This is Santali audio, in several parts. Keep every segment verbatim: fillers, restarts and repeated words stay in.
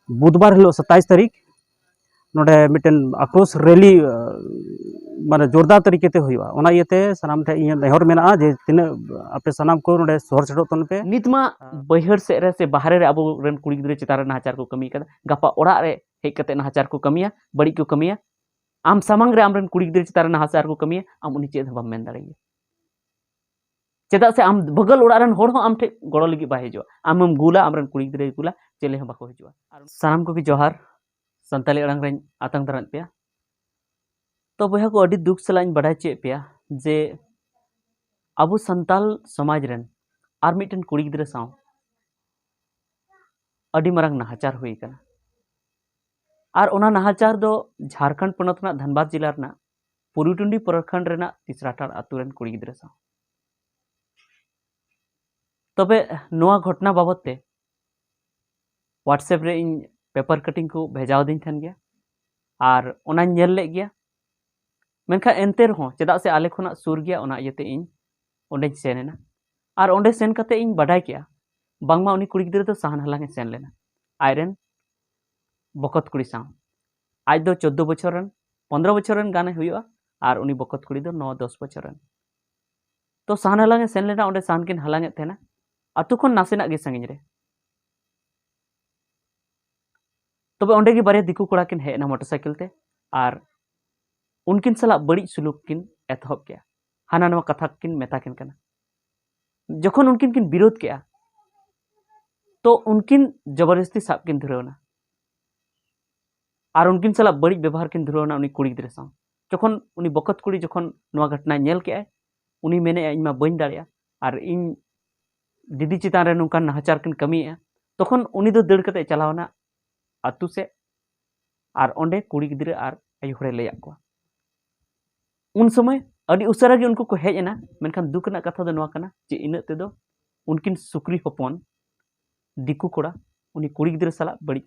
ᱵᱩᱫᱷᱵᱟᱨ ᱦᱤᱞᱳᱜ ᱥᱟᱛᱟᱭᱤᱥ ᱛᱟᱹᱨᱤᱠᱷ ᱱᱚᱰᱮ ᱢᱤᱫᱴᱮᱱ ᱟᱠᱨᱳᱥ ᱨᱮᱞᱤ ᱢᱟᱱᱮ ᱡᱳᱨᱫᱟᱨ ᱛᱟᱹᱨᱤᱠᱟᱛᱮ ᱦᱩᱭᱩᱜᱼᱟ᱾ ᱚᱱᱟ ᱤᱭᱟᱹᱛᱮ ᱥᱟᱱᱟᱢ ᱴᱷᱮᱱ ᱤᱧᱟᱹᱜ ᱱᱮᱦᱚᱨ ᱢᱮᱱᱟᱜᱼᱟ ᱡᱮ ᱛᱤᱱᱟᱹᱜ ᱟᱯᱮ ᱥᱟᱱᱟᱢ ᱠᱚ ᱱᱚᱰᱮ ᱥᱚᱦᱚᱨ ᱥᱮᱴᱮᱨᱚᱜ ᱛᱟᱵᱚᱱ ᱯᱮ᱾ ᱱᱤᱛ ᱢᱟ ᱵᱟᱹᱭᱦᱟᱹᱲ ᱥᱮᱫ ᱨᱮ ᱥᱮ ᱵᱟᱦᱨᱮ ᱨᱮ ᱟᱵᱚ ᱨᱮᱱ ᱠᱩᱲᱤ ᱜᱤᱫᱽᱨᱟᱹ ᱪᱮᱛᱟᱱ ᱨᱮ ᱱᱟᱦᱟᱪᱟᱨ ᱠᱚ ᱠᱟᱹᱢᱤ ᱠᱟᱫᱟ, ᱜᱟᱯᱟ ᱚᱲᱟᱜ ᱨᱮ ᱦᱮᱡ ᱠᱟᱛᱮ ᱱᱟᱦᱟᱪᱟᱨ ᱠᱚ ᱠᱟᱹᱢᱤᱭᱟ, ᱵᱟᱹᱲᱤᱡ ᱠᱚ ᱠᱟᱹᱢᱤᱭᱟ᱾ ᱟᱢ ᱥᱟᱢᱟᱝ ᱨᱮ ᱟᱢᱨᱮᱱ ᱠᱩᱲᱤ ᱜᱤᱫᱽᱨᱟᱹ ᱪᱮᱛᱟᱱ ᱨᱮ ᱱᱟᱦᱟᱪᱟᱨ ᱠᱚ ᱠᱟᱹᱢᱤᱭᱟ, ᱟᱢ ᱩᱱᱤ ᱪᱮᱫ ᱦᱚᱸ ᱵᱟᱢ ᱢᱮᱱ ᱫᱟᱲᱮᱭᱟᱭᱟ᱾ ᱪᱮᱫᱟᱜ ᱥᱮ ᱟᱢ ᱵᱟᱜᱟᱞ ᱚᱲᱟᱜ ᱨᱮᱱ ᱦᱚᱲ ᱦᱚᱸ ᱟᱢ ᱴᱷᱮᱱ ᱜᱚᱲᱚ ᱞᱟᱹᱜᱤᱫ ᱵᱟᱭ ᱦᱤᱡᱩᱜᱼᱟ᱾ ᱟᱢᱮᱢ ᱜᱩᱞᱟ, ᱟᱢᱨᱮᱱ ᱠᱩᱲᱤ ᱜᱤᱫᱽᱨᱟᱹᱭ ᱜᱩᱞᱟ, ᱪᱮᱞᱮ ᱦᱚᱸ ᱵᱟᱠᱚ ᱦᱤᱡᱩᱜᱼᱟ᱾ ᱟᱨ ᱥᱟᱱᱟᱢ ᱠᱚᱜᱮ ᱡᱚᱦᱟᱨ, ᱥᱟᱱᱛᱟᱞᱤ ᱟᱲᱟᱝ ᱨᱮᱧ ᱟᱛᱟᱝ ᱫᱟᱨᱟᱢᱮᱫ ᱯᱮᱭᱟ᱾ ᱛᱚ ᱵᱚᱭᱦᱟ ᱠᱚ, ᱟᱹᱰᱤ ᱫᱩᱠ ᱥᱟᱞᱟᱜ ᱤᱧ ᱵᱟᱰᱟᱭ ᱦᱚᱪᱚᱭᱮᱫ ᱯᱮᱭᱟ ᱡᱮ ᱟᱵᱚ ᱥᱟᱱᱛᱟᱞ ᱥᱚᱢᱟᱡᱽ ᱨᱮᱱ ᱟᱨ ᱢᱤᱫᱴᱮᱱ ᱠᱩᱲᱤ ᱜᱤᱫᱽᱨᱟᱹ ᱥᱟᱶ ᱟᱹᱰᱤ ᱢᱟᱨᱟᱝ ᱱᱟᱦᱟᱪᱟᱨ ᱦᱩᱭ ᱟᱠᱟᱱᱟ᱾ ᱟᱨ ᱚᱱᱟ ᱱᱟᱦᱟᱪᱟᱨ ᱫᱚ ᱡᱷᱟᱲᱠᱷᱚᱸᱰ ᱯᱚᱱᱚᱛ ᱨᱮᱱᱟᱜ ᱫᱷᱟᱱᱵᱟᱫᱽ ᱡᱮᱞᱟ ᱨᱮᱱᱟᱜ ᱯᱩᱨᱩᱴᱩᱱᱰᱤ ᱯᱨᱚᱠᱷᱚᱸᱰ ᱨᱮᱱᱟᱜ ᱛᱤᱥᱨᱟᱴᱟᱲ ᱟᱛᱳ ᱨᱮᱱ ᱠᱩᱲᱤ ᱜᱤᱫᱽᱨᱟᱹ ᱥᱟᱶ᱾ ᱛᱚᱵᱮ ᱱᱚᱣᱟ ᱜᱷᱚᱴᱚᱱᱟ ᱵᱟᱵᱚᱫ ᱛᱮ WhatsApp ᱨᱮ ᱤᱧ ᱯᱮᱯᱟᱨ ᱠᱟᱴᱤᱝ ᱠᱚ ᱵᱷᱮᱡᱟ ᱟᱹᱫᱤᱧ ᱛᱟᱦᱮᱱ ᱜᱮᱭᱟ ᱟᱨ ᱚᱱᱟᱧ ᱧᱮᱞ ᱞᱮᱫ ᱜᱮᱭᱟ᱾ ᱢᱮᱱᱠᱷᱟᱱ ᱮᱱᱛᱮ ᱨᱮᱦᱚᱸ, ᱪᱮᱫᱟᱜ ᱥᱮ ᱟᱞᱮ ᱠᱷᱚᱱᱟᱜ ᱥᱩᱨ ᱜᱮᱭᱟ, ᱚᱱᱟ ᱤᱭᱟᱹᱛᱮ ᱤᱧ ᱚᱸᱰᱮᱧ ᱥᱮᱱ ᱮᱱᱟ᱾ ᱟᱨ ᱚᱸᱰᱮ ᱥᱮᱱ ᱠᱟᱛᱮ ᱤᱧ ᱵᱟᱰᱟᱭ ᱠᱮᱜᱼᱟ ᱵᱟᱝᱢᱟ ᱩᱱᱤ ᱠᱩᱲᱤ ᱜᱤᱫᱽᱨᱟᱹ ᱫᱚ ᱥᱟᱦᱟᱱ ᱦᱟᱞᱟᱝ ᱮ ᱥᱮᱱ ᱞᱮᱱᱟ ᱟᱡᱨᱮᱱ ᱵᱚᱠᱚᱛ ᱠᱩᱲᱤ ᱥᱟᱶ᱾ ᱟᱡ ᱫᱚ ᱪᱳᱫᱽᱫᱳ ᱵᱚᱪᱷᱚᱨ ᱨᱮᱱ, ᱯᱚᱱᱫᱽᱨᱚ ᱵᱚᱪᱷᱚᱨ ᱨᱮᱱ ᱜᱟᱱᱮ ᱦᱩᱭᱩᱜᱼᱟ, ᱟᱨ ᱩᱱᱤ ᱵᱚᱠᱚᱛ ᱠᱩᱲᱤ ᱫᱚ ᱱᱚ ᱫᱚᱥ ᱵᱚᱪᱷᱚᱨ ᱨᱮᱱ᱾ ᱛᱚ ᱥᱟᱦᱟᱱ ᱦᱟᱞᱟᱝ ᱮ ᱥᱮᱱ ᱞᱮᱱᱟ, ᱚᱸᱰᱮ ᱥᱟᱦᱟᱱ ᱠᱤᱱ ᱦᱟᱞᱟᱝ ᱮᱫ ᱛᱟᱦᱮᱱᱟ, ᱟᱛᱳ ᱠᱷᱚᱱ ᱱᱟᱥᱮᱱᱟᱜ ᱜᱮ ᱥᱟᱺᱜᱤᱧ ᱨᱮ᱾ ᱛᱚᱵᱮ ᱚᱸᱰᱮ ᱜᱮ ᱵᱟᱨᱭᱟ ᱫᱤᱠᱩ ᱠᱚᱲᱟ ᱠᱤᱱ ᱦᱮᱡ ᱮᱱᱟ ᱢᱚᱴᱚᱨ ᱥᱟᱭᱠᱮᱞ ᱛᱮ, ᱟᱨ ᱩᱱᱠᱤᱱ ᱥᱟᱞᱟᱜ ᱵᱟᱹᱲᱤᱡ ᱥᱩᱞᱩᱠ ᱠᱤᱱ ᱮᱛᱚᱦᱚᱵ ᱠᱮᱜᱼᱟ᱾ ᱦᱟᱱᱟ ᱱᱟᱣᱟ ᱠᱟᱛᱷᱟ ᱠᱤᱱ ᱢᱮᱛᱟ ᱠᱤᱱ ᱠᱟᱱᱟ᱾ ᱡᱚᱠᱷᱚᱱ ᱩᱱᱠᱤᱱ ᱠᱤᱱ ᱵᱤᱨᱳᱫ ᱠᱮᱜᱼᱟ, ᱛᱚ ᱩᱱᱠᱤᱱ ᱡᱚᱵᱚᱨᱡᱚᱥᱛᱤ ᱥᱟᱵ ᱠᱤᱱ ᱫᱷᱩᱨᱟᱹᱣ ᱮᱱᱟ ᱟᱨ ᱩᱱᱠᱤᱱ ᱥᱟᱞᱟᱜ ᱵᱟᱹᱲᱤᱡ ᱵᱮᱵᱚᱦᱟᱨ ᱠᱤᱱ ᱫᱷᱩᱨᱟᱹᱣ ᱮᱱᱟ ᱩᱱᱤ ᱠᱩᱲᱤ ᱜᱤᱫᱽᱨᱟᱹ ᱥᱟᱶ᱾ ᱡᱚᱠᱷᱚᱱ ᱩᱱᱤ ᱵᱚᱠᱚᱛ ᱠᱩᱲᱤ ᱡᱚᱠᱷᱚᱱ ᱱᱚᱣᱟ ᱜᱷᱚᱴᱚᱱᱟᱭ ᱧᱮᱞ ᱠᱮᱜᱼᱟᱭ, ᱩᱱᱤ ᱢᱮᱱᱮᱜᱼᱟ, "ᱤᱧ ᱢᱟ ᱵᱟᱹᱧ ᱫᱟᱲᱮᱭᱟᱜᱼᱟ, ᱟᱨ ᱤᱧ ᱫᱤᱫᱤ ᱪᱮᱛᱟᱱ ᱨᱮ ᱱᱚᱝᱠᱟᱱ ᱱᱟᱦᱟᱪᱟᱨ ᱠᱤᱱ ᱠᱟᱹᱢᱤᱭᱮᱜᱼᱟ", ᱛᱚᱠᱷᱚᱱ ᱩᱱᱤ ᱫᱚ ᱫᱟᱹᱲ ᱠᱟᱛᱮ ᱪᱟᱞᱟᱣ ᱮᱱᱟ ᱟᱹᱛᱩ ᱥᱮᱫ, ᱟᱨ ᱚᱸᱰᱮ ᱠᱩᱲᱤ ᱜᱤᱫᱽᱨᱟᱹ ᱟᱨ ᱟᱭᱳ ᱦᱚᱲᱮ ᱞᱟᱹᱭᱟᱫ ᱠᱚᱣᱟ᱾ ᱩᱱ ᱥᱚᱢᱚᱭ ᱟᱹᱰᱤ ᱩᱥᱟᱹᱨᱟ ᱜᱮ ᱩᱱᱠᱩ ᱠᱚ ᱦᱮᱡ ᱮᱱᱟ, ᱢᱮᱱᱠᱷᱟᱱ ᱫᱩᱠ ᱨᱮᱱᱟᱜ ᱠᱟᱛᱷᱟ ᱫᱚ ᱱᱚᱣᱟ ᱠᱟᱱᱟ ᱡᱮ ᱤᱱᱟᱹᱜ ᱛᱮᱫᱚ ᱩᱱᱠᱤᱱ ᱥᱩᱠᱨᱤ ᱦᱚᱯᱚᱱ ᱫᱤᱠᱩ ᱠᱚᱲᱟ ᱩᱱᱤ ᱠᱩᱲᱤ ᱜᱤᱫᱽᱨᱟᱹ ᱥᱟᱞᱟᱜ ᱵᱟᱹᱲᱤᱡ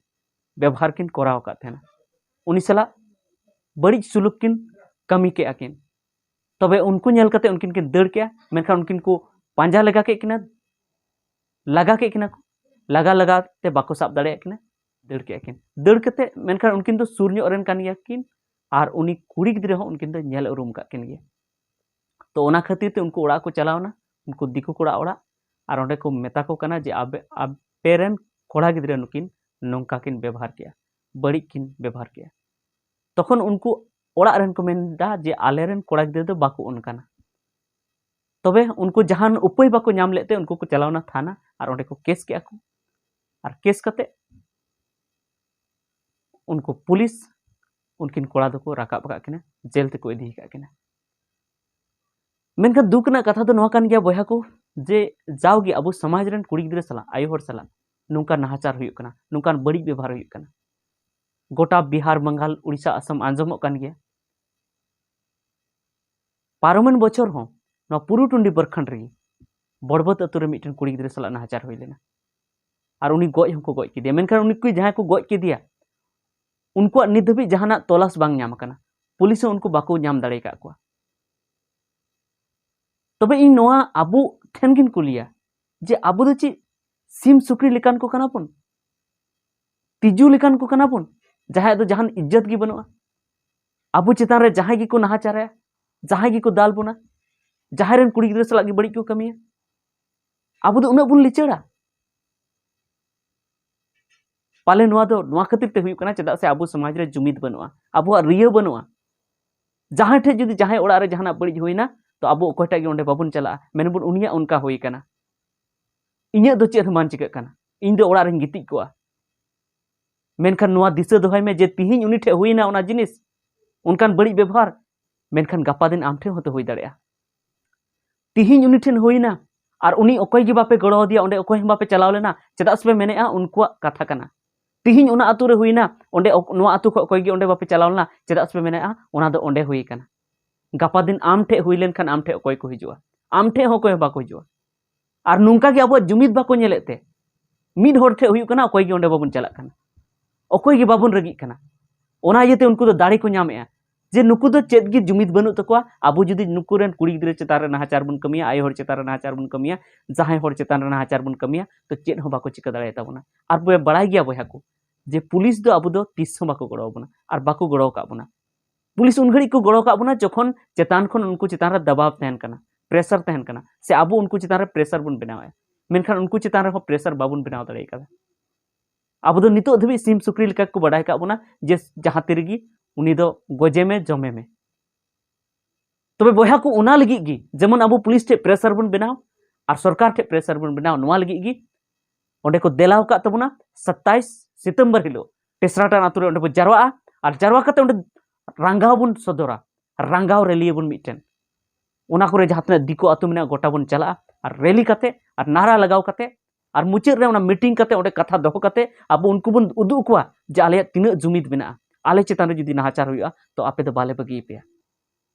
ᱵᱮᱵᱚᱦᱟᱨ ᱠᱤᱱ ᱠᱚᱨᱟᱣ ᱟᱠᱟᱫ ᱛᱟᱦᱮᱱᱟ, ᱩᱱᱤ ᱥᱟᱞᱟᱜ ᱵᱟᱹᱲᱤᱡ ᱥᱩᱞᱩᱠ ᱠᱤᱱ ᱠᱟᱹᱢᱤ ᱠᱮᱜᱼᱟ ᱠᱤᱱ᱾ ᱛᱚᱵᱮ ᱩᱱᱠᱩ ᱧᱮᱞ ᱠᱟᱛᱮ ᱩᱱᱠᱤᱱ ᱠᱤᱱ ᱫᱟᱹᱲ ᱠᱮᱜᱼᱟ, ᱢᱮᱱᱠᱷᱟᱱ ᱩᱱᱠᱤᱱ ᱠᱚ ᱯᱟᱸᱡᱟ ᱞᱮᱜᱟ ᱠᱮᱫ ᱠᱤᱱᱟ, ᱞᱟᱜᱟ ᱠᱮᱫ ᱠᱤᱱᱟ ᱠᱚ, ᱞᱟᱜᱟ ᱞᱟᱜᱟ ᱛᱮ ᱵᱟᱠᱚ ᱥᱟᱵ ᱫᱟᱲᱮᱭᱟᱜ ᱠᱤᱱᱟ᱾ ᱫᱟᱹᱲ ᱠᱮᱜᱼᱟ ᱠᱤᱱ᱾ ᱫᱟᱹᱲ ᱠᱟᱛᱮ ᱢᱮᱱᱠᱷᱟᱱ ᱩᱱᱠᱤᱱ ᱫᱚ ᱥᱩᱨ ᱧᱚᱜ ᱨᱮᱱ ᱠᱟᱱ ᱜᱮᱭᱟ ᱠᱤᱱ, ᱟᱨ ᱩᱱᱤ ᱠᱩᱲᱤ ᱜᱤᱫᱽᱨᱟᱹ ᱦᱚᱸ ᱩᱱᱠᱤᱱ ᱫᱚ ᱧᱮᱞ ᱩᱨᱩᱢ ᱠᱟᱜ ᱠᱤᱱ ᱜᱮᱭᱟ᱾ ᱛᱚ ᱚᱱᱟ ᱠᱷᱟᱹᱛᱤᱨ ᱛᱮ ᱩᱱᱠᱩ ᱚᱲᱟᱜ ᱠᱚ ᱪᱟᱞᱟᱣᱱᱟ, ᱩᱱᱠᱩ ᱫᱤᱠᱩ ᱠᱚᱲᱟ ᱚᱲᱟᱜ, ᱟᱨ ᱚᱸᱰᱮ ᱠᱚ ᱢᱮᱛᱟ ᱠᱚ ᱠᱟᱱᱟ ᱡᱮ ᱟᱯᱮ, ᱟᱯᱮ ᱨᱮᱱ ᱠᱚᱲᱟ ᱜᱤᱫᱽᱨᱟᱹ ᱱᱩᱠᱤᱱ ᱱᱚᱝᱠᱟ ᱠᱤᱱ ᱵᱮᱵᱚᱦᱟᱨ ᱠᱮᱜᱼᱟ, ᱵᱟᱹᱲᱤᱡ ᱠᱤᱱ ᱵᱮᱵᱚᱦᱟᱨ ᱠᱮᱜᱼᱟ᱾ ᱛᱚᱠᱷᱚᱱ ᱩᱱᱠᱩ ᱚᱲᱟᱜ ᱨᱮᱱ ᱠᱚ ᱢᱮᱱᱫᱟ ᱡᱮ ᱟᱞᱮ ᱨᱮᱱ ᱠᱚᱲᱟ ᱜᱤᱫᱽᱨᱟᱹ ᱫᱚ ᱵᱟᱠᱚ ᱚᱱᱠᱟᱱᱟ᱾ ᱛᱚᱵᱮ ᱩᱱᱠᱩ ᱡᱟᱦᱟᱱ ᱩᱯᱟᱹᱭ ᱵᱟᱠᱚ ᱧᱟᱢ ᱞᱮᱫ ᱛᱮ ᱩᱱᱠᱩ ᱠᱚ ᱪᱟᱞᱟᱣᱱᱟ ᱛᱷᱟᱱᱟ ᱟᱨ ᱚᱸᱰᱮ ᱠᱚ ᱠᱮᱥ ᱠᱮᱜᱼᱟ ᱠᱚ᱾ ᱟᱨ ᱠᱮᱥ ᱠᱟᱛᱮ ᱩᱱᱠᱩ ᱯᱩᱞᱤᱥ ᱩᱱᱠᱤᱱ ᱠᱚᱲᱟ ᱫᱚᱠᱚ ᱨᱟᱠᱟᱵ ᱟᱠᱟᱫ ᱠᱤᱱᱟ, ᱡᱮᱞ ᱛᱮᱠᱚ ᱤᱫᱤ ᱟᱠᱟᱫ ᱠᱤᱱᱟ᱾ ᱢᱮᱱᱠᱷᱟᱱ ᱫᱩᱠ ᱨᱮᱱᱟᱜ ᱠᱟᱛᱷᱟ ᱫᱚ ᱱᱚᱣᱟ ᱠᱟᱱ ᱜᱮᱭᱟ ᱵᱚᱭᱦᱟ ᱠᱚ, ᱡᱮ ᱡᱟᱣᱜᱮ ᱟᱵᱚ ᱥᱚᱢᱟᱡᱽ ᱨᱮᱱ ᱠᱩᱲᱤ ᱜᱤᱫᱽᱨᱟᱹ ᱥᱟᱞᱟᱜ, ᱟᱭᱳ ᱦᱚᱲ ᱥᱟᱞᱟᱜ ᱱᱚᱝᱠᱟ ᱱᱟᱦᱟᱪᱟᱨ ᱦᱩᱭᱩᱜ ᱠᱟᱱᱟ, ᱱᱚᱝᱠᱟᱱ ᱵᱟᱹᱲᱤᱡ ᱵᱮᱵᱚᱦᱟᱨ ᱦᱩᱭᱩᱜ ᱠᱟᱱᱟ᱾ ᱜᱚᱴᱟ ᱵᱤᱦᱟᱨ, ᱵᱟᱝᱜᱟᱞ, ᱩᱲᱤᱥᱥᱟ, ᱟᱥᱟᱢ ᱟᱸᱡᱚᱢᱚᱜ ᱠᱟᱱ ᱜᱮᱭᱟ᱾ ᱯᱟᱨᱚᱢᱮᱱ ᱵᱚᱪᱷᱚᱨ ᱦᱚᱸ ᱱᱚᱣᱟ ᱯᱩᱨᱩ ᱴᱩᱱᱰᱤ ᱯᱨᱚᱠᱷᱚᱸᱰ ᱨᱮᱜᱮ ᱵᱚᱲᱵᱚᱛ ᱟᱹᱛᱩ ᱨᱮ ᱢᱤᱫᱴᱮᱱ ᱠᱩᱲᱤ ᱜᱤᱫᱽᱨᱟᱹ ᱥᱟᱞᱟᱜ ᱱᱟᱦᱟᱪᱟᱨ ᱦᱩᱭ ᱞᱮᱱᱟ, ᱟᱨ ᱩᱱᱤ ᱜᱚᱡ ᱦᱚᱸᱠᱚ ᱜᱚᱡ ᱠᱮᱫᱮᱭᱟ᱾ ᱢᱮᱱᱠᱷᱟᱱ ᱩᱱᱤ ᱠᱚ ᱡᱟᱦᱟᱸᱭ ᱠᱚ ᱜᱚᱡ ᱠᱮᱫᱮᱭᱟ, ᱩᱱᱠᱩᱣᱟᱜ ᱱᱤᱛ ᱫᱷᱟᱹᱵᱤᱡ ᱡᱟᱦᱟᱱᱟᱜ ᱛᱚᱞᱟᱥ ᱵᱟᱝ ᱧᱟᱢ ᱟᱠᱟᱱᱟ, ᱯᱩᱞᱤᱥ ᱦᱚᱸ ᱩᱱᱠᱩ ᱵᱟᱠᱚ ᱧᱟᱢ ᱫᱟᱲᱮ ᱟᱠᱟᱫ ᱠᱚᱣᱟ᱾ ᱛᱚᱵᱮ ᱤᱧ ᱱᱚᱣᱟ ᱟᱵᱚ ᱴᱷᱮᱱ ᱜᱤᱧ ᱠᱩᱞᱤᱭᱟ ᱡᱮ ᱟᱵᱚ ᱫᱚ ᱪᱮᱫ ᱥᱤᱢ ᱥᱩᱠᱨᱤ ᱞᱮᱠᱟᱱ ᱠᱚ ᱠᱟᱱᱟ ᱵᱚᱱ? ᱛᱤᱡᱩ ᱞᱮᱠᱟᱱ ᱠᱚ ᱠᱟᱱᱟ ᱵᱚᱱ, ᱡᱟᱦᱟᱸᱭᱟᱜ ᱫᱚ ᱡᱟᱦᱟᱱ ᱤᱡᱽᱡᱚᱛ ᱜᱮ ᱵᱟᱹᱱᱩᱜᱼᱟ? ᱟᱵᱚ ᱪᱮᱛᱟᱱ ᱨᱮ ᱡᱟᱦᱟᱸᱭ ᱜᱮᱠᱚ ᱱᱟᱦᱟᱪᱟᱨᱟ, ᱡᱟᱦᱟᱸᱭ ᱜᱮᱠᱚ ᱫᱟᱞ ᱵᱚᱱᱟ, ᱡᱟᱦᱟᱸᱭ ᱨᱮᱱ ᱠᱩᱲᱤ ᱜᱤᱫᱽᱨᱟᱹ ᱥᱟᱞᱟᱜ ᱜᱮ ᱵᱟᱹᱲᱤᱡ ᱠᱚ ᱠᱟᱹᱢᱤᱭᱟ, ᱟᱵᱚ ᱫᱚ ᱩᱱᱟᱹᱜ ᱵᱚᱱ ᱞᱤᱪᱟᱹᱲᱟ? ᱯᱟᱞᱮ ᱱᱚᱣᱟ ᱫᱚ ᱱᱚᱣᱟ ᱠᱷᱟᱹᱛᱤᱨ ᱛᱮ ᱦᱩᱭᱩᱜ ᱠᱟᱱᱟ, ᱪᱮᱫᱟᱜ ᱥᱮ ᱟᱵᱚ ᱥᱚᱢᱟᱡᱽ ᱨᱮ ᱡᱩᱢᱤᱫ ᱵᱟᱹᱱᱩᱜᱼᱟ, ᱟᱵᱚᱣᱟᱜ ᱨᱤᱭᱟᱹ ᱵᱟᱹᱱᱩᱜᱼᱟ᱾ ᱡᱟᱦᱟᱸᱭ ᱴᱷᱮᱡ ᱡᱩᱫᱤ ᱡᱟᱦᱟᱸᱭ ᱚᱲᱟᱜ ᱨᱮ ᱡᱟᱦᱟᱱᱟᱜ ᱵᱟᱹᱲᱤᱡ ᱦᱩᱭᱱᱟ, ᱛᱚ ᱟᱵᱚ ᱚᱠᱚᱭᱴᱟᱜ ᱜᱮ ᱚᱸᱰᱮ ᱵᱟᱵᱚᱱ ᱪᱟᱞᱟᱜᱼᱟ, ᱢᱮᱱᱵᱚᱱ ᱩᱱᱤᱭᱟᱜ ᱚᱱᱠᱟ ᱦᱩᱭ ᱠᱟᱱᱟ, ᱤᱧᱟᱹᱜ ᱫᱚ ᱪᱮᱫ ᱦᱚᱸ ᱵᱟᱝ ᱪᱤᱠᱟᱹᱜ ᱠᱟᱱᱟ, ᱤᱧ ᱫᱚ ᱚᱲᱟᱜ ᱨᱮᱧ ᱜᱤᱛᱤᱡ ᱠᱚᱜᱼᱟ᱾ ᱢᱮᱱᱠᱷᱟᱱ ᱱᱚᱣᱟ ᱫᱤᱥᱟᱹ ᱫᱚᱦᱚᱭ ᱢᱮ ᱡᱮ ᱛᱤᱦᱤᱧ ᱩᱱᱤ ᱴᱷᱮᱡ ᱦᱩᱭᱱᱟ ᱚᱱᱟ ᱡᱤᱱᱤᱥ, ᱚᱱᱠᱟᱱ ᱵᱟᱹᱲᱤᱡ ᱵᱮᱵᱚᱦᱟᱨ, ᱢᱮᱱᱠᱷᱟᱱ ᱜᱟᱯᱟ ᱫᱤᱱ ᱟᱢ ᱴᱷᱮᱱ ᱦᱚᱸᱛᱚ ᱦᱩᱭ ᱫᱟᱲᱮᱭᱟᱜᱼᱟ᱾ ᱛᱤᱦᱤᱧ ᱩᱱᱤ ᱴᱷᱮᱱ ᱦᱩᱭᱱᱟ, ᱟᱨ ᱩᱱᱤ ᱚᱠᱚᱭ ᱜᱮ ᱵᱟᱯᱮ ᱜᱚᱲᱚ ᱟᱫᱮᱭᱟ, ᱚᱸᱰᱮ ᱚᱠᱚᱭ ᱦᱚᱸ ᱵᱟᱯᱮ ᱪᱟᱞᱟᱣ ᱞᱮᱱᱟ, ᱪᱮᱫᱟᱜ ᱥᱮᱯᱮ ᱢᱮᱱᱮᱫᱼᱟ ᱩᱱᱠᱩᱣᱟᱜ ᱠᱟᱛᱷᱟ ᱠᱟᱱᱟ? ᱛᱤᱦᱤᱧ ᱚᱱᱟ ᱟᱛᱳ ᱨᱮ ᱦᱩᱭᱱᱟ, ᱚᱸᱰᱮ ᱚᱠ-, ᱱᱚᱣᱟ ᱟᱛᱳ ᱠᱷᱚᱱ ᱚᱠᱚᱭ ᱜᱮ ᱚᱸᱰᱮ ᱵᱟᱯᱮ ᱪᱟᱞᱟᱣ ᱞᱮᱱᱟ, ᱪᱮᱫᱟᱜ ᱥᱮᱯᱮ ᱢᱮᱱᱮᱫᱼᱟ ᱚᱱᱟ ᱫᱚ ᱚᱸᱰᱮ ᱦᱩᱭ ᱠᱟᱱᱟ? ᱜᱟᱯᱟ ᱫᱤᱱ ᱟᱢ ᱴᱷᱮᱡ ᱦᱩᱭ ᱞᱮᱱᱠᱷᱟᱱ ᱟᱢ ᱴᱷᱮᱡ ᱚᱠᱚᱭ ᱠᱚ ᱦᱤᱡᱩᱜᱼᱟ? ᱟᱢ ᱴᱷᱮᱡ ᱦᱚᱸ ᱚᱠᱚᱭ ᱦᱚᱸ ᱵᱟᱠᱚ ᱦᱤᱡᱩᱜᱼᱟ᱾ ᱟᱨ ᱱᱚᱝᱠᱟ ᱜᱮ ᱟᱵᱚᱣᱟᱜ ᱡᱩᱢᱤᱫ ᱵᱟᱠᱚ ᱧᱮᱞᱮᱫ ᱛᱮ, ᱢᱤᱫ ᱦᱚᱲ ᱴᱷᱮᱡ ᱦᱩᱭᱩᱜ ᱠᱟᱱᱟ, ᱚᱠᱚᱭ ᱜᱮ ᱚᱸᱰᱮ ᱵᱟᱵᱚᱱ ᱪᱟᱞᱟᱜ ᱠᱟᱱᱟ, ᱚᱠᱚᱭ ᱜᱮ ᱵᱟᱵᱚᱱ ᱨᱟᱹᱜᱤᱜ ᱠᱟᱱᱟ᱾ ᱚᱱᱟ ᱤᱭᱟᱹᱛᱮ ᱩᱱᱠᱩ ᱫᱚ ᱫᱟᱲᱮ ᱠᱚ ᱧᱟᱢᱮᱫᱼᱟ ᱡᱮ ᱱᱩᱠᱩ ᱫᱚ ᱪᱮᱫ ᱜᱮ ᱡᱩᱢᱤᱫ ᱵᱟᱹᱱᱩᱜ ᱛᱟᱠᱚᱣᱟ, ᱟᱵᱚ ᱡᱩᱫᱤ ᱱᱩᱠᱩ ᱨᱮᱱ ᱠᱩᱲᱤ ᱜᱤᱫᱽᱨᱟᱹ ᱪᱮᱛᱟᱱ ᱨᱮ ᱱᱟᱦᱟᱪᱟᱨ ᱵᱚᱱ ᱠᱟᱹᱢᱤᱭᱟ, ᱟᱭᱳ ᱦᱚᱲ ᱪᱮᱛᱟᱱ ᱨᱮ ᱱᱟᱦᱟᱪᱟᱨ ᱵᱚᱱ ᱠᱟᱹᱢᱤᱭᱟ, ᱡᱟᱦᱟᱸᱭ ᱦᱚᱲ ᱪᱮᱛᱟᱱ ᱨᱮ ᱱᱟᱦᱟᱪᱟᱨ ᱵᱚᱱ ᱠᱟᱹᱢᱤᱭᱟ, ᱛᱚ ᱪᱮᱫ ᱦᱚᱸ ᱵᱟᱠᱚ ᱪᱤᱠᱟᱹ ᱫᱟᱲᱮᱭᱟᱛᱟᱵᱚᱱᱟ᱾ ᱟᱨ ᱵᱚᱭ-, ᱵᱟᱲᱟᱭ ᱜᱮᱭᱟ ᱵᱚᱭᱦᱟ ᱠᱚ, ᱡᱮ ᱯᱩᱞᱤᱥ ᱫᱚ ᱟᱵᱚ ᱫᱚ ᱛᱤᱥ ᱦᱚᱸ ᱵᱟᱠᱚ ᱜᱚᱲᱚ ᱟᱵᱚᱱᱟ ᱟᱨ ᱵᱟᱠᱚ ᱜᱚᱲᱚ ᱟᱠᱟᱫ ᱵᱚᱱᱟ᱾ ᱯᱩᱞᱤᱥ ᱩᱱ ᱜᱷᱟᱹᱲᱤᱡ ᱠᱚ ᱜᱚᱲᱚ ᱟᱠᱟᱫ ᱵᱚᱱᱟ ᱡᱚᱠᱷᱚᱱ ᱪᱮᱛᱟᱱ ᱠᱷᱚᱱ ᱩᱱᱠᱩ ᱪᱮᱛᱟᱱ ᱨᱮ ᱫᱟᱵᱟᱣ ᱛᱟᱦᱮᱱ ᱠᱟᱱᱟ, ᱯᱨᱮᱥᱟᱨ ᱛᱟᱦᱮᱱ ᱠᱟᱱᱟ, ᱥᱮ ᱟᱵᱚ ᱩᱱᱠᱩ ᱪᱮᱛᱟᱱ ᱨᱮ ᱯᱨᱮᱥᱟᱨ ᱵᱚᱱ ᱵᱮᱱᱟᱣᱮᱫᱼᱟ᱾ ᱢᱮᱱᱠᱷᱟᱱ ᱩᱱᱠᱩ ᱪᱮᱛᱟᱱ ᱨᱮᱦᱚᱸ ᱯᱨᱮᱥᱟᱨ ᱵᱟᱵᱚᱱ ᱵᱮᱱᱟᱣ ᱫᱟᱲᱮ ᱟᱠᱟᱫᱟ᱾ ᱟᱵᱚ ᱫᱚ ᱱᱤᱛᱚᱜ ᱫᱷᱟᱹᱵᱤᱡ ᱥᱤᱢ ᱥᱩᱠᱨᱤ ᱞᱮᱠᱟ ᱠᱚ ᱵᱟᱰᱟᱭ ᱟᱠᱟᱫ ᱵᱚᱱᱟ ᱡᱮ ᱡᱟᱦᱟᱸ ᱛᱤ ᱨᱮᱜᱮ ᱩᱱᱤ ᱫᱚ ᱜᱚᱡᱮ ᱢᱮ, ᱡᱚᱢᱮ ᱢᱮ᱾ ᱛᱚᱵᱮ ᱵᱚᱭᱦᱟ ᱠᱚ, ᱚᱱᱟ ᱞᱟᱹᱜᱤᱫ ᱜᱮ ᱡᱮᱢᱚᱱ ᱟᱵᱚ ᱯᱩᱞᱤᱥ ᱴᱷᱮᱱ ᱯᱨᱮᱥᱟᱨ ᱵᱚᱱ ᱵᱮᱱᱟᱣ ᱟᱨ ᱥᱚᱨᱠᱟᱨ ᱴᱷᱮᱱ ᱯᱨᱮᱥᱟᱨ ᱵᱚᱱ ᱵᱮᱱᱟᱣ, ᱱᱚᱣᱟ ᱞᱟᱹᱜᱤᱫ ᱜᱮ ᱚᱸᱰᱮ ᱠᱚ ᱫᱮᱞᱟᱣ ᱟᱠᱟᱫ ᱛᱟᱵᱚᱱᱟ ᱥᱟᱛᱟᱭᱤᱥ ᱥᱤᱛᱚᱢᱵᱚᱨ ᱦᱤᱞᱳᱜ ᱴᱮᱥᱨᱟᱴᱟᱱ ᱟᱛᱳ ᱨᱮ ᱚᱸᱰᱮ ᱵᱚᱱ ᱡᱟᱨᱣᱟᱜᱼᱟ ᱟᱨ ᱡᱟᱨᱣᱟ ᱠᱟᱛᱮ ᱚᱸᱰᱮ ᱨᱟᱸᱜᱟᱣ ᱵᱚᱱ ᱥᱚᱫᱚᱨᱟ, ᱨᱟᱸᱜᱟᱣ ᱨᱮᱞᱤ ᱟᱵᱚᱱ ᱢᱤᱫᱴᱮᱱ᱾ ᱚᱱᱟ ᱠᱚᱨᱮ ᱡᱟᱦᱟᱸ ᱛᱤᱱᱟᱹᱜ ᱫᱤᱠᱩ ᱟᱹᱛᱩ ᱢᱮᱱᱟᱜᱼᱟ, ᱜᱚᱴᱟ ᱵᱚᱱ ᱪᱟᱞᱟᱜᱼᱟ ᱟᱨ ᱨᱮᱞᱤ ᱠᱟᱛᱮ ᱟᱨ ᱱᱟᱨᱟ ᱞᱟᱜᱟᱣ ᱠᱟᱛᱮ ᱟᱨ ᱢᱩᱪᱟᱹᱫ ᱨᱮ ᱚᱱᱟ ᱢᱤᱴᱤᱝ ᱠᱟᱛᱮ ᱚᱸᱰᱮ ᱠᱟᱛᱷᱟ ᱫᱚᱦᱚ ᱠᱟᱛᱮ ᱟᱵᱚ ᱩᱱᱠᱩ ᱵᱚᱱ ᱩᱫᱩᱜ ᱟᱠᱚᱣᱟ ᱡᱮ ᱟᱞᱮᱭᱟᱜ ᱛᱤᱱᱟᱹᱜ ᱡᱩᱢᱤᱫ ᱢᱮᱱᱟᱜᱼᱟ, ᱟᱞᱮ ᱪᱮᱛᱟᱱ ᱨᱮ ᱡᱩᱫᱤ ᱱᱟᱦᱟᱪᱟᱨ ᱦᱩᱭᱩᱜᱼᱟ ᱛᱚ ᱟᱯᱮ ᱫᱚ ᱵᱟᱞᱮ ᱵᱟᱹᱜᱤᱭᱟᱯᱮᱭᱟ᱾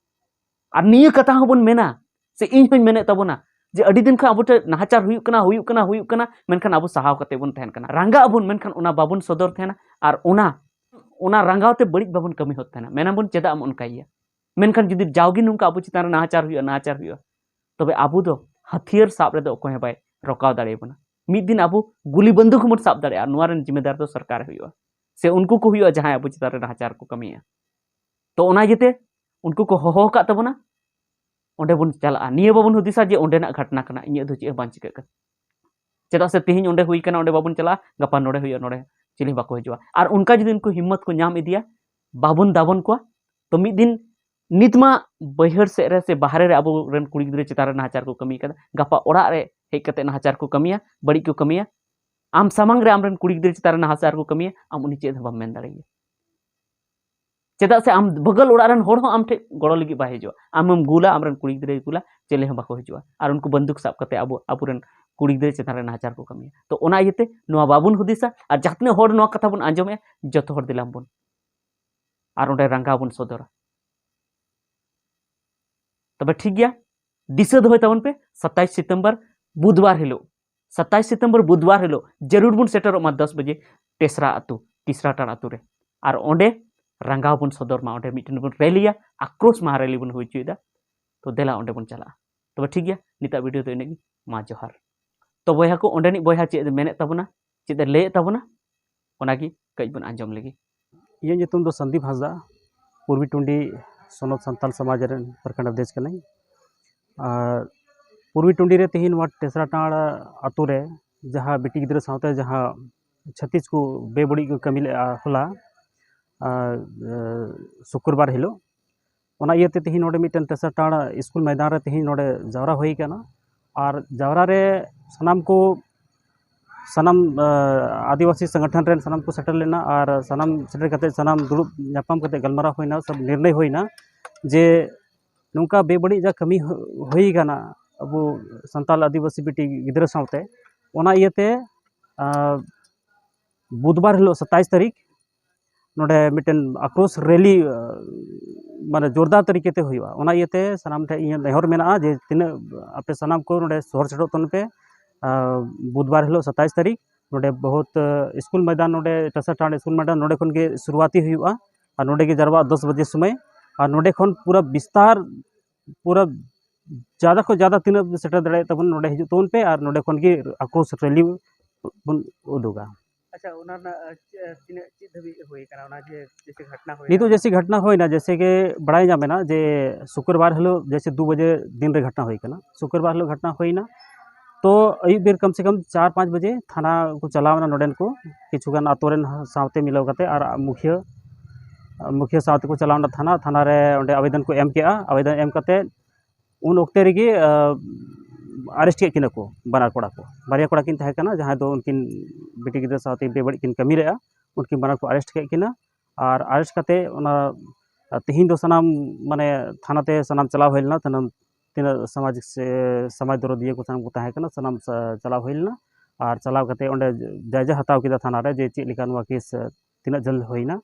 ᱟᱨ ᱱᱤᱭᱟᱹ ᱠᱟᱛᱷᱟ ᱦᱚᱸᱵᱚᱱ ᱢᱮᱱᱟ, ᱥᱮ ᱤᱧ ᱦᱚᱧ ᱢᱮᱱᱮᱫ ᱛᱟᱵᱚᱱᱟ, ᱡᱮ ᱟᱹᱰᱤ ᱫᱤᱱ ᱠᱷᱚᱱ ᱟᱵᱚ ᱴᱷᱮᱱ ᱱᱟᱦᱟᱪᱟᱨ ᱦᱩᱭᱩᱜ ᱠᱟᱱᱟ, ᱦᱩᱭᱩᱜ ᱠᱟᱱᱟ, ᱦᱩᱭᱩᱜ ᱠᱟᱱᱟ, ᱢᱮᱱᱠᱷᱟᱱ ᱟᱵᱚ ᱥᱟᱦᱟᱣ ᱠᱟᱛᱮ ᱵᱚᱱ ᱛᱟᱦᱮᱱ ᱠᱟᱱᱟ᱾ ᱨᱟᱸᱜᱟᱜ ᱟᱵᱚᱱ, ᱢᱮᱱᱠᱷᱟᱱ ᱚᱱᱟ ᱵᱟᱵᱚᱱ ᱥᱚᱫᱚᱨ ᱛᱟᱦᱮᱱᱟ᱾ ᱟᱨ ᱚᱱᱟ, ᱚᱱᱟ ᱨᱟᱸᱜᱟᱣ ᱛᱮ ᱵᱟᱹᱲᱤᱡ ᱵᱟᱵᱚᱱ ᱠᱟᱹᱢᱤ ᱦᱚᱫ ᱛᱟᱦᱮᱱᱟ᱾ ᱢᱮᱱᱟᱵᱚᱱ, "ᱪᱮᱫᱟᱜ ᱮᱢ ᱚᱱᱠᱟᱭᱮᱭᱟ?" ᱢᱮᱱᱠᱷᱟᱱ ᱡᱩᱫᱤ ᱡᱟᱣᱜᱮ ᱱᱚᱝᱠᱟ ᱟᱵᱚ ᱪᱮᱛᱟᱱ ᱨᱮ ᱱᱟᱦᱟᱪᱟᱨ ᱦᱩᱭᱩᱜᱼᱟ, ᱱᱟᱦᱟᱪᱟᱨ ᱦᱩᱭᱩᱜᱼᱟ, ᱛᱚᱵᱮ ᱟᱵᱚ ᱫᱚ ᱦᱟᱹᱛᱭᱟᱹᱨ ᱥᱟᱵ ᱨᱮᱫᱚ ᱚᱠᱚᱭ ᱦᱚᱸ ᱵᱟᱭ ᱨᱚᱠᱟᱣ ᱫᱟᱲᱮᱭᱟᱵᱚᱱᱟ᱾ ᱢᱤᱫ ᱫᱤᱱ ᱟᱵᱚ ᱜᱩᱞᱤ ᱵᱟᱱᱫᱩᱠ ᱦᱚᱸᱵᱚᱱ ᱥᱟᱵ ᱫᱟᱲᱮᱭᱟᱜᱼᱟ᱾ ᱱᱚᱣᱟ ᱨᱮᱱ ᱡᱤᱢᱢᱮᱫᱟᱨ ᱫᱚ ᱥᱚᱨᱠᱟᱨ ᱦᱩᱭᱩᱜᱼᱟ, ᱥᱮ ᱩᱱᱠᱩ ᱠᱚ ᱦᱩᱭᱩᱜᱼᱟ ᱡᱟᱦᱟᱸᱭ ᱟᱵᱚ ᱪᱮᱛᱟᱱ ᱨᱮ ᱱᱟᱦᱟᱪᱟᱨ ᱠᱚ ᱠᱟᱹᱢᱤᱭᱟ᱾ ᱛᱚ ᱚᱱᱟ ᱤᱭᱟᱹᱛᱮ ᱩᱱᱠᱩ ᱠᱚ ᱦᱚᱦᱚ ᱟᱠᱟᱫ ᱛᱟᱵᱚᱱᱟ, ᱚᱸᱰᱮ ᱵᱚᱱ ᱪᱟᱞᱟᱜᱼᱟ᱾ ᱱᱤᱭᱟᱹ ᱵᱟᱵᱚᱱ ᱦᱩᱫᱤᱥᱟ ᱡᱮ ᱚᱸᱰᱮᱱᱟᱜ ᱜᱷᱚᱴᱱᱟ ᱠᱟᱱᱟ, ᱤᱧᱟᱹᱜ ᱫᱚ ᱪᱮᱫ ᱦᱚᱸ ᱵᱟᱝ ᱪᱤᱠᱟᱹᱜ ᱠᱟᱱᱟ᱾ ᱪᱮᱫᱟᱜ ᱥᱮ ᱛᱮᱦᱮᱧ ᱚᱸᱰᱮ ᱦᱩᱭ ᱠᱟᱱᱟ, ᱚᱸᱰᱮ ᱵᱟᱵᱚᱱ ᱪᱟᱞᱟᱜᱼᱟ, ᱜᱟᱯᱟ ᱱᱚᱰᱮ ᱦᱩᱭᱩᱜᱼᱟ, ᱱᱚᱰᱮ ᱪᱤᱞᱤ ᱦᱚᱸ ᱵᱟᱠᱚ ᱦᱤᱡᱩᱜᱼᱟ᱾ ᱟᱨ ᱚᱱᱠᱟ ᱡᱩᱫᱤ ᱩᱱᱠᱩ ᱦᱤᱢᱢᱚᱛ ᱠᱚ ᱧᱟᱢ ᱤᱫᱤᱭᱟ, ᱵᱟᱵᱚᱱ ᱫᱟᱵᱚᱱ ᱠᱚᱣᱟ, ᱛᱚ ᱢᱤᱫ ᱫᱤᱱ ᱱᱤᱛ ᱢᱟ ᱵᱟᱹᱭᱦᱟᱹᱲ ᱥᱮᱫ ᱨᱮ ᱥᱮ ᱵᱟᱦᱨᱮ ᱨᱮ ᱟᱵᱚ ᱨᱮᱱ ᱠᱩᱲᱤ ᱜᱤᱫᱽᱨᱟᱹ ᱪᱮᱛᱟᱱ ᱨᱮ ᱱᱟᱦᱟᱪᱟᱨ ᱠᱚ ᱠᱟᱹᱢᱤ ᱠᱟᱫᱟ, ᱜᱟᱯᱟ ᱚᱲᱟᱜ ᱨᱮ ᱦᱮᱡ ᱠᱟᱛᱮ ᱱᱟᱦᱟᱪᱟᱨ ᱠᱚ ᱠᱟᱹᱢᱤᱭᱟ, ᱵᱟᱹᱲᱤᱡ ᱠᱚ ᱠᱟᱹᱢᱤᱭᱟ᱾ ᱟᱢ ᱥᱟᱢᱟᱝ ᱨᱮ ᱟᱢ ᱨᱮᱱ ᱠᱩᱲᱤ ᱜᱤᱫᱽᱨᱟᱹ ᱪᱮᱛᱟᱱ ᱨᱮ ᱱᱟᱦᱟᱪᱟᱨ ᱠᱚ ᱠᱟᱹᱢᱤᱭᱟ, ᱟᱢ ᱩᱱᱤ ᱪᱮᱫ ᱦᱚᱸ ᱵᱟᱢ ᱢᱮᱱ ᱫᱟᱲᱮᱭᱟᱭᱟ᱾ ᱪᱮᱫᱟᱜ ᱥᱮ ᱟᱢ ᱵᱚᱜᱚᱞ ᱚᱲᱟᱜ ᱨᱮᱱ ᱦᱚᱲ ᱦᱚᱸ ᱟᱢ ᱴᱷᱮᱱ ᱜᱚᱲᱚ ᱞᱟᱹᱜᱤᱫ ᱵᱟᱭ ᱦᱤᱡᱩᱜᱼᱟ᱾ ᱟᱢᱮᱢ ᱜᱩᱞᱟ, ᱟᱢᱨᱮᱱ ᱠᱩᱲᱤ ᱜᱤᱫᱽᱨᱟᱹᱭ ᱜᱩᱞᱟ, ᱪᱮᱞᱮ ᱦᱚᱸ ᱵᱟᱠᱚ ᱦᱤᱡᱩᱜᱼᱟ᱾ ᱟᱨ ᱩᱱᱠᱩ ᱵᱟᱱᱫᱩᱠ ᱥᱟᱵ ᱠᱟᱛᱮ ᱟᱵᱚ, ᱟᱵᱚᱨᱮᱱ ᱠᱩᱲᱤ ᱜᱤᱫᱽᱨᱟᱹ ᱪᱮᱛᱟᱱ ᱨᱮ ᱱᱟᱦᱟᱪᱟᱨ ᱠᱚ ᱠᱟᱹᱢᱤᱭᱟ᱾ ᱛᱚ ᱚᱱᱟ ᱤᱭᱟᱹᱛᱮ ᱱᱚᱣᱟ ᱵᱟᱵᱚᱱ ᱦᱩᱫᱤᱥᱟ, ᱟᱨ ᱡᱟᱦᱟᱸ ᱛᱤᱱᱟᱹᱜ ᱦᱚᱲ ᱱᱚᱣᱟ ᱠᱟᱛᱷᱟ ᱵᱚᱱ ᱟᱸᱡᱚᱢᱮᱫᱼᱟ, ᱡᱚᱛᱚ ᱦᱚᱲ ᱫᱮᱞᱟᱢ ᱵᱚᱱ ᱟᱨ ᱚᱸᱰᱮ ᱨᱟᱸᱜᱟᱣ ᱵᱚᱱ ᱥᱚᱫᱚᱨᱟ᱾ ᱛᱚᱵᱮ ᱴᱷᱤᱠ ᱜᱮᱭᱟ, ᱫᱤᱥᱟᱹ ᱫᱚᱦᱚᱭ ᱛᱟᱵᱚᱱ ᱯᱮ, ᱥᱟᱛᱟᱭᱤᱥ ᱥᱤᱛᱚᱢᱵᱚᱨ ᱵᱩᱫᱷᱵᱟᱨ ᱦᱤᱞᱳᱜ, ᱥᱟᱛᱟᱭᱤᱥ ᱥᱤᱛᱚᱢᱵᱚᱨ ᱵᱩᱫᱷᱵᱟᱨ ᱦᱤᱞᱳᱜ ᱡᱟᱹᱨᱩᱲ ᱵᱚᱱ ᱥᱮᱴᱮᱨᱚᱜ ᱢᱟ ᱫᱚᱥ ᱵᱟᱡᱮ ᱴᱮᱥᱨᱟ ᱟᱹᱛᱩ, ᱴᱤᱥᱨᱟ ᱴᱟᱲ ᱟᱹᱛᱩ ᱨᱮ᱾ ᱟᱨ ᱚᱸᱰᱮ ᱨᱟᱸᱜᱟᱣ ᱵᱚᱱ ᱥᱚᱫᱚᱨ ᱢᱟ, ᱚᱸᱰᱮ ᱢᱤᱫᱴᱮᱱ ᱵᱚᱱ ᱨᱮᱞᱤᱭᱟ, ᱟᱠᱨᱳᱥ ᱢᱟᱦᱟ ᱨᱮᱞᱤ ᱵᱚᱱ ᱦᱩᱭ ᱦᱚᱪᱚᱭᱮᱫᱟ᱾ ᱛᱚ ᱫᱮᱞᱟ ᱚᱸᱰᱮ ᱵᱚᱱ ᱪᱟᱞᱟᱜᱼᱟ᱾ ᱛᱚᱵᱮ ᱴᱷᱤᱠ ᱜᱮᱭᱟ, ᱱᱤᱛᱟᱜ ᱵᱷᱤᱰᱤᱭᱳ ᱫᱚ ᱤᱱᱟᱹᱜ ᱜᱮ᱾ ᱢᱟ ᱡᱚᱦᱟᱨ᱾ ᱛᱚ ᱵᱚᱭᱦᱟ ᱠᱚ, ᱚᱸᱰᱮᱱᱤᱡ ᱵᱚᱭᱦᱟ ᱪᱮᱫ ᱮ ᱢᱮᱱᱮᱫ ᱛᱟᱵᱚᱱᱟ, ᱪᱮᱫ ᱮ ᱞᱟᱹᱭᱮᱫ ᱛᱟᱵᱚᱱᱟ, ᱚᱱᱟᱜᱮ ᱠᱟᱹᱡ ᱵᱚᱱ ᱟᱸᱡᱚᱢ ᱞᱮᱜᱮ᱾ ᱤᱧᱟᱹᱜ ᱧᱩᱛᱩᱢ ᱫᱚ ᱥᱟᱱᱫᱤᱯ ᱦᱟᱸᱥᱫᱟ, ᱯᱩᱨᱵᱤ ᱴᱩᱸᱰᱤ ᱥᱚᱱᱚᱛ ᱥᱟᱱᱛᱟᱞ ᱥᱚᱢᱟᱡᱽ ᱨᱮᱱ ᱯᱨᱚᱠᱷᱚᱸᱰ ᱚᱫᱷᱭᱚᱠᱷ ᱠᱟᱹᱱᱟᱹᱧ᱾ ᱟᱨ ᱯᱩᱨᱵᱤ ᱴᱩᱸᱰᱤ ᱨᱮ ᱛᱮᱦᱮᱧ ᱱᱚᱣᱟ ᱴᱮᱥᱨᱟ ᱴᱟᱸᱲ ᱟᱛᱳ ᱨᱮ ᱡᱟᱦᱟᱸ ᱵᱤᱴᱤ ᱜᱤᱫᱽᱨᱟᱹ ᱥᱟᱶᱛᱮ ᱡᱟᱦᱟᱸ ᱪᱷᱟᱹᱛᱤᱠ ᱠᱚ ᱵᱮᱵᱟᱹᱲᱤᱡ ᱠᱚ ᱠᱟᱹᱢᱤ ᱞᱮᱫᱼᱟ ᱦᱚᱞᱟ, ᱟᱨ, ᱮ, ᱥᱩᱠᱨᱵᱟᱨ ᱦᱤᱞᱳᱜ, ᱚᱱᱟ ᱤᱭᱟᱹᱛᱮ ᱛᱮᱦᱮᱧ ᱱᱚᱰᱮ ᱢᱤᱫᱴᱮᱱ ᱴᱮᱥᱨᱟ ᱴᱟᱸᱲ ᱥᱠᱩᱞ ᱢᱚᱭᱫᱟᱱ ᱨᱮ ᱛᱮᱦᱮᱧ ᱱᱚᱰᱮ ᱡᱟᱣᱨᱟ ᱦᱩᱭ ᱠᱟᱱᱟ᱾ ᱟᱨ ᱡᱟᱣᱨᱟ ᱨᱮ ᱥᱟᱱᱟᱢ ᱠᱚ, ᱥᱟᱱᱟᱢ, ᱮ, ᱟᱹᱫᱤᱵᱟᱹᱥᱤ ᱥᱚᱝᱜᱚᱴᱷᱚᱱ ᱨᱮᱱ ᱥᱟᱱᱟᱢ ᱠᱚ ᱥᱮᱴᱮᱨ ᱞᱮᱱᱟ᱾ ᱟᱨ ᱥᱟᱱᱟᱢ ᱥᱮᱴᱮᱨ ᱠᱟᱛᱮ, ᱥᱟᱱᱟᱢ ᱫᱩᱲᱩᱵ ᱧᱟᱯᱟᱢ ᱠᱟᱛᱮ ᱜᱟᱞᱢᱟᱨᱟᱣ ᱦᱩᱭᱱᱟ, ᱥᱚᱵ ᱱᱤᱨᱱᱚᱭ ᱦᱩᱭᱱᱟ ᱡᱮ ᱱᱚᱝᱠᱟ ᱵᱮᱵᱟᱹᱲᱤᱡ ᱡᱟ ᱠᱟᱹᱢᱤ ᱦᱩ-, ᱦᱩᱭ ᱠᱟᱱᱟ ᱟᱵᱚ ᱥᱟᱱᱛᱟᱞ ᱟᱹᱫᱤᱵᱟᱹᱥᱤ ᱵᱤᱴᱤ ᱜᱤᱫᱽᱨᱟᱹ ᱥᱟᱶᱛᱮ, ᱚᱱᱟ ᱤᱭᱟᱹᱛᱮ, ᱟ, ᱵᱩᱫᱷᱵᱟᱨ ᱦᱤᱞᱳᱜ ᱥᱟᱛᱟᱭᱤᱥ ᱛᱟᱹᱨᱤᱠᱷ ᱱᱚᱰᱮ ᱢᱤᱫᱴᱮᱱ ᱟᱠᱨᱳᱥ ᱨᱮᱞᱤ, ᱟ, ᱢᱟᱱᱮ ᱡᱳᱨᱫᱟᱨ ᱛᱟᱹᱨᱤᱠᱟ ᱛᱮ ᱦᱩᱭᱩᱜᱼᱟ᱾ ᱚᱱᱟ ᱤᱭᱟᱹᱛᱮ ᱥᱟᱱᱟᱢ ᱴᱷᱮᱱ ᱤᱧᱟᱹᱜ ᱱᱮᱦᱚᱨ ᱢᱮᱱᱟᱜᱼᱟ ᱡᱮ ᱛᱤᱱᱟᱹᱜ ᱟᱯᱮ ᱥᱟᱱᱟᱢ ᱠᱚ ᱱᱚᱰᱮ ᱥᱚᱦᱚᱨ ᱥᱮᱴᱮᱨᱚᱜ ᱛᱟᱵᱚᱱ ᱯᱮ, ᱟ, ᱵᱩᱫᱷᱵᱟᱨ ᱦᱤᱞᱳᱜ ᱥᱟᱛᱟᱭᱤᱥ ᱛᱟᱹᱨᱤᱠᱷ ᱱᱚᱰᱮ ᱵᱚᱦᱩᱛ, ᱟ, ᱥᱠᱩᱞ ᱢᱚᱭᱫᱟᱱ ᱱᱚᱰᱮ ᱴᱮᱥᱨᱟ ᱴᱟᱸᱲ ᱥᱠᱩᱞ ᱢᱚᱭᱫᱟᱱ ᱱᱚᱰᱮ ᱠᱷᱚᱱ ᱜᱮ ᱥᱩᱨᱩᱣᱟᱛᱤ ᱦᱩᱭᱩᱜᱼᱟ᱾ ᱟᱨ ᱱᱚᱰᱮ ᱜᱮ ᱡᱟᱨᱣᱟ ᱫᱚᱥ ᱵᱟᱡᱮ ᱥᱚᱢᱚᱭ, ᱟᱨ ᱱᱚᱰᱮ ᱠᱷᱚᱱ ᱯᱩᱨᱟᱹ ᱵᱤᱥᱛᱟᱨ, ᱯᱩᱨᱟᱹ ᱡᱟᱫᱟ ᱠᱷᱚᱱ ᱡᱟᱫᱟ ᱛᱤᱱᱟᱹᱜ ᱥᱮᱴᱮᱨ ᱫᱟᱲᱮᱭᱟᱜ ᱛᱟᱵᱚᱱ ᱱᱚᱰᱮ ᱦᱤᱡᱩᱜ ᱛᱟᱵᱚᱱ ᱯᱮ, ᱟᱨ ᱱᱚᱰᱮ ᱠᱷᱚᱱ ᱜᱮ ᱟᱠᱨᱳᱥ ᱨᱮᱞᱤ ᱵᱚᱱ ᱩᱫᱩᱜᱟ᱾ ᱟᱪᱪᱷᱟ, ᱚᱱᱟ ᱨᱮᱱᱟᱜ, ᱟ, ᱪᱮ-, ᱛᱤᱱᱟᱹᱜ, ᱪᱮᱫ ᱫᱷᱟᱹᱵᱤᱡ ᱦᱩᱭ ᱟᱠᱟᱱᱟ? ᱚᱱᱟ ᱡᱮ ᱡᱮᱭᱥᱮ ᱜᱷᱚᱴᱱᱟ ᱦᱩᱭᱱᱟ, ᱱᱤᱛᱚᱜ ᱡᱮᱭᱥᱮ ᱜᱷᱚᱴᱱᱟ ᱦᱩᱭᱱᱟ, ᱡᱮᱭᱥᱮ ᱜᱮ ᱵᱟᱲᱟᱭ ᱧᱟᱢ ᱮᱱᱟ ᱡᱮ ᱥᱩᱠᱨᱵᱟᱨ ᱦᱤᱞᱳᱜ ᱡᱮᱭᱥᱮ ᱫᱩ ᱵᱟᱡᱮ ᱫᱤᱱ ᱨᱮ ᱜᱷᱚᱴᱱᱟ ᱦᱩᱭ ᱠᱟᱱᱟ, ᱥᱩᱠᱨᱵᱟᱨ ᱦᱤᱞᱳᱜ ᱜᱷᱚᱴᱱᱟ ᱦᱩᱭᱱᱟ᱾ ᱛᱚ ᱟᱹᱭᱩᱵ ᱵᱮᱨ ᱠᱚᱢ ᱥᱮ ᱠᱚᱢ ᱪᱟᱨ ᱯᱟᱸᱪ ᱵᱟᱡᱮ ᱛᱷᱟᱱᱟ ᱠᱚ ᱪᱟᱞᱟᱣ ᱮᱱᱟ, ᱱᱚᱰᱮᱱ ᱠᱚ ᱠᱤᱪᱷᱩ ᱜᱟᱱ ᱟᱛᱳ ᱨᱮᱱ ᱥᱟᱶᱛᱮ ᱢᱤᱞᱟᱹᱣ ᱠᱟᱛᱮ ᱟᱨ ᱢᱩᱠᱷᱤᱭᱟᱹ, ᱢᱩᱠᱷᱤᱭᱟᱹ ᱥᱟᱶ ᱛᱮᱠᱚ ᱪᱟᱞᱟᱣ ᱮᱱᱟ ᱛᱷᱟᱱᱟ᱾ ᱛᱷᱟᱱᱟ ᱨᱮ ᱚᱸᱰᱮ ᱟᱵᱮᱫᱚᱱ ᱠᱚ ᱮᱢ ᱠᱮᱜᱼᱟ᱾ ᱟᱵᱮᱫᱚᱱ ᱮᱢ ᱠᱟᱛᱮ ᱩᱱ ᱚᱠᱛᱮ ᱨᱮᱜᱮ, ᱟ, ᱟᱨᱮᱥᱴ ᱠᱮᱫ ᱠᱤᱱᱟ ᱠᱚ ᱵᱟᱱᱟᱨ ᱠᱚᱲᱟ ᱠᱚ᱾ ᱵᱟᱨᱭᱟ ᱠᱚᱲᱟ ᱠᱤᱱ ᱛᱟᱦᱮᱸ ᱠᱟᱱᱟ, ᱡᱟᱦᱟᱸᱭ ᱫᱚ ᱩᱱᱠᱤᱱ ᱵᱤᱴᱤ ᱜᱤᱫᱽᱨᱟᱹ ᱥᱟᱶᱛᱮ ᱵᱮᱵᱟᱹᱲᱤᱡ ᱠᱤᱱ ᱠᱟᱹᱢᱤ ᱞᱮᱜᱼᱟ, ᱩᱱᱠᱤᱱ ᱵᱟᱱᱟᱨ ᱠᱚ ᱟᱨᱮᱥᱴ ᱠᱮᱫ ᱠᱤᱱᱟ᱾ ᱟᱨ ᱟᱨᱮᱥᱴ ᱠᱟᱛᱮ ᱚᱱᱟ, ᱟ, ᱛᱮᱦᱮᱧ ᱫᱚ ᱥᱟᱱᱟᱢ, ᱢᱟᱱᱮ, ᱛᱷᱟᱱᱟ ᱛᱮ ᱥᱟᱱᱟᱢ ᱪᱟᱞᱟᱣ ᱦᱩᱭ ᱞᱮᱱᱟ, ᱥᱟᱱᱟᱢ ᱛᱤᱱᱟᱹᱜ ᱥᱟᱢᱟᱡᱤᱠ ᱥᱮ ᱥᱚᱢᱟᱡᱽ ᱫᱚᱨᱚᱫᱤᱭᱟᱹ ᱠᱚ ᱥᱟᱱᱟᱢ ᱠᱚ ᱛᱟᱦᱮᱸ ᱠᱟᱱᱟ, ᱥᱟᱱᱟᱢ ᱥᱟ-, ᱪᱟᱞᱟᱣ ᱦᱩᱭ ᱞᱮᱱᱟ᱾ ᱟᱨ ᱪᱟᱞᱟᱣ ᱠᱟᱛᱮ ᱚᱸᱰᱮ ᱡᱟᱭᱡᱟ ᱦᱟᱛᱟᱣ ᱠᱮᱫᱟ ᱛᱷᱟᱱᱟ ᱨᱮ ᱡᱮ ᱪᱮᱫ ᱞᱮᱠᱟ ᱱᱚᱣᱟ ᱠᱮᱥ, ᱟ, ᱛᱤᱱᱟᱹᱜ ᱡᱷᱟᱹᱞ ᱦᱩᱭᱱᱟ᱾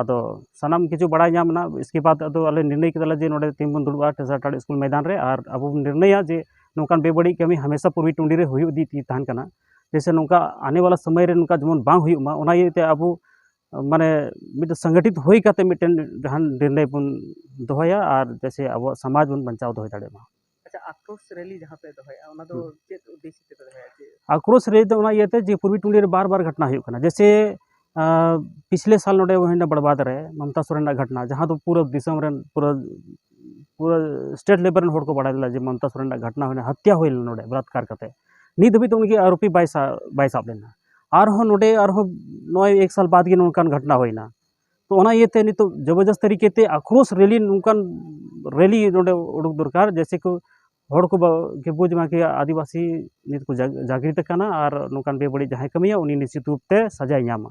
ᱟᱫᱚ ᱥᱟᱱᱟᱢ ᱠᱤᱪᱷᱩ ᱵᱟᱲᱟᱭ ᱧᱟᱢ ᱮᱱᱟ᱾ ᱤᱥᱠᱮ ᱵᱟᱫᱽ ᱟᱫᱚ ᱟᱞᱮ ᱱᱤᱨᱱᱚᱭ ᱠᱮᱫᱟᱞᱮ ᱡᱮ ᱱᱚᱰᱮ ᱛᱮᱦᱮᱧ ᱵᱚᱱ ᱫᱩᱲᱩᱵᱼᱟ ᱴᱮᱥᱨᱟ ᱴᱟᱸᱲ ᱥᱠᱩᱞ ᱢᱚᱭᱫᱟᱱ ᱨᱮ, ᱟᱨ ᱟᱵᱚ ᱵᱚᱱ ᱱᱤᱨᱱᱚᱭᱟ ᱡᱮ ᱱᱚᱝᱠᱟᱱ ᱵᱮᱵᱟᱹᱲᱤᱡ ᱠᱟᱹᱢᱤ ᱦᱟᱢᱮᱥᱟ ᱯᱩᱨᱵᱤ ᱴᱩᱸᱰᱤ ᱨᱮ ᱦᱩᱭᱩᱜ ᱤᱫᱤ ᱛᱟᱦᱮᱱ ᱠᱟᱱᱟ᱾ ᱡᱮᱭᱥᱮ ᱱᱚᱝᱠᱟ ᱟᱱᱮ ᱣᱟᱞᱟ ᱥᱚᱢᱚᱭ ᱨᱮ ᱱᱚᱝᱠᱟ ᱡᱮᱢᱚᱱ ᱵᱟᱝ ᱦᱩᱭᱩᱜ ᱢᱟ, ᱚᱱᱟ ᱤᱭᱟᱹᱛᱮ ᱟᱵᱚ, ᱢᱟᱱᱮ, ᱢᱤᱫᱴᱮᱱ ᱥᱚᱝᱜᱚᱴᱷᱤᱛ ᱦᱩᱭ ᱠᱟᱛᱮ ᱢᱤᱫᱴᱮᱱ ᱡᱟᱦᱟᱱ ᱱᱤᱨᱱᱚᱭ ᱵᱚᱱ ᱫᱚᱦᱚᱭᱟ, ᱟᱨ ᱡᱮᱭᱥᱮ ᱟᱵᱚᱣᱟᱜ ᱥᱚᱢᱟᱡᱽ ᱵᱚᱱ ᱵᱟᱧᱪᱟᱣ ᱫᱚᱦᱚᱭ ᱫᱟᱲᱮᱭᱟᱜ ᱢᱟ᱾ ᱟᱪᱪᱷᱟ, ᱟᱠᱨᱳᱥ ᱨᱮᱞᱤ ᱡᱟᱦᱟᱸ ᱯᱮ ᱫᱚᱦᱚᱭᱟ, ᱚᱱᱟ ᱫᱚ ᱦᱩᱸ᱾ ᱪᱮᱫ ᱩᱫᱽᱫᱮᱥᱥᱚ ᱛᱮᱯᱮ ᱫᱚᱦᱚᱭᱟ? ᱪᱮᱫ? ᱟᱠᱨᱳᱥ ᱨᱮᱞᱤ ᱫᱚ ᱚᱱᱟ ᱤᱭᱟᱹᱛᱮ ᱡᱮ ᱯᱩᱨᱵᱤ ᱴᱩᱸᱰᱤ ᱨᱮ ᱵᱟᱨ ᱵᱟᱨ ᱜᱷᱚᱴᱱᱟ ᱦᱩᱭᱩᱜ ᱠᱟᱱᱟ, ᱡᱮᱭᱥᱮ ᱟᱨ ᱯᱤᱪᱷᱞᱮ ᱥᱟᱞ ᱱᱚᱰᱮ ᱦᱩᱭᱱᱟ ᱵᱟᱲᱵᱟᱫᱽ ᱨᱮ ᱢᱚᱢᱛᱟ ᱥᱚᱨᱮᱱᱟᱜ ᱜᱷᱚᱴᱱᱟ, ᱡᱟᱦᱟᱸ ᱫᱚ ᱯᱩᱨᱟᱹ ᱫᱤᱥᱚᱢ ᱨᱮᱱ, ᱯᱩᱨᱟᱹ, ᱯᱩᱨᱟᱹ ᱥᱴᱮᱴ ᱞᱮᱵᱮᱞ ᱨᱮᱱ ᱦᱚᱲ ᱠᱚ ᱵᱟᱲᱟᱭ ᱞᱮᱫᱟ ᱡᱮ ᱢᱚᱢᱛᱟ ᱥᱚᱨᱮᱱᱟᱜ ᱜᱷᱚᱴᱱᱟ ᱦᱩᱭᱱᱟ, ᱦᱚᱛᱭᱟ ᱦᱩᱭ ᱞᱮᱱᱟ ᱱᱚᱰᱮ ᱵᱟᱞᱟᱛᱠᱟᱨ ᱠᱟᱛᱮ᱾ ᱱᱤᱛ ᱫᱷᱟᱹᱵᱤᱡ ᱛᱮ ᱩᱱᱤ ᱜᱮ ᱟᱨᱳᱯᱤ ᱵᱟᱭ ᱥᱟ-, ᱵᱟᱭ ᱥᱟᱵ ᱞᱮᱱᱟ᱾ ᱟᱨᱦᱚᱸ ᱱᱚᱰᱮ ᱟᱨᱦᱚᱸ ᱱᱚᱜᱼᱚᱭ ᱮᱠ ᱥᱟᱞ ᱵᱟᱫᱽ ᱜᱮ ᱱᱚᱝᱠᱟᱱ ᱜᱷᱚᱴᱱᱟ ᱦᱩᱭᱱᱟ᱾ ᱛᱚ ᱚᱱᱟ ᱤᱭᱟᱹᱛᱮ ᱱᱤᱛᱚᱜ ᱡᱚᱵᱚᱨᱫᱚᱥ ᱛᱟᱹᱨᱤᱠᱟ ᱛᱮ ᱟᱠᱨᱳᱥ ᱨᱮᱞᱤ, ᱱᱚᱝᱠᱟᱱ ᱨᱮᱞᱤ ᱱᱚᱰᱮ ᱩᱰᱩᱠ ᱫᱚᱨᱠᱟᱨ, ᱡᱮᱭᱥᱮ ᱠᱚ ᱦᱚᱲ ᱠᱚ ᱵᱟ-, ᱠᱤ ᱵᱩᱡᱽ ᱢᱟ ᱠᱤ ᱟᱹᱫᱤᱵᱟᱹᱥᱤ ᱱᱤᱛ ᱠᱚ ᱡᱟᱜ-, ᱡᱟᱜᱽᱨᱤᱛ ᱟᱠᱟᱱᱟ ᱟᱨ ᱱᱚᱝᱠᱟᱱ ᱵᱮᱵᱟᱹᱲᱤᱡ ᱡᱟᱦᱟᱸᱭ ᱠᱟᱹᱢᱤᱭᱟ ᱩᱱᱤ ᱱᱤᱥᱪᱤᱛ ᱨᱩᱯ ᱛᱮ ᱥᱟᱡᱟᱭ ᱧᱟᱢᱟ᱾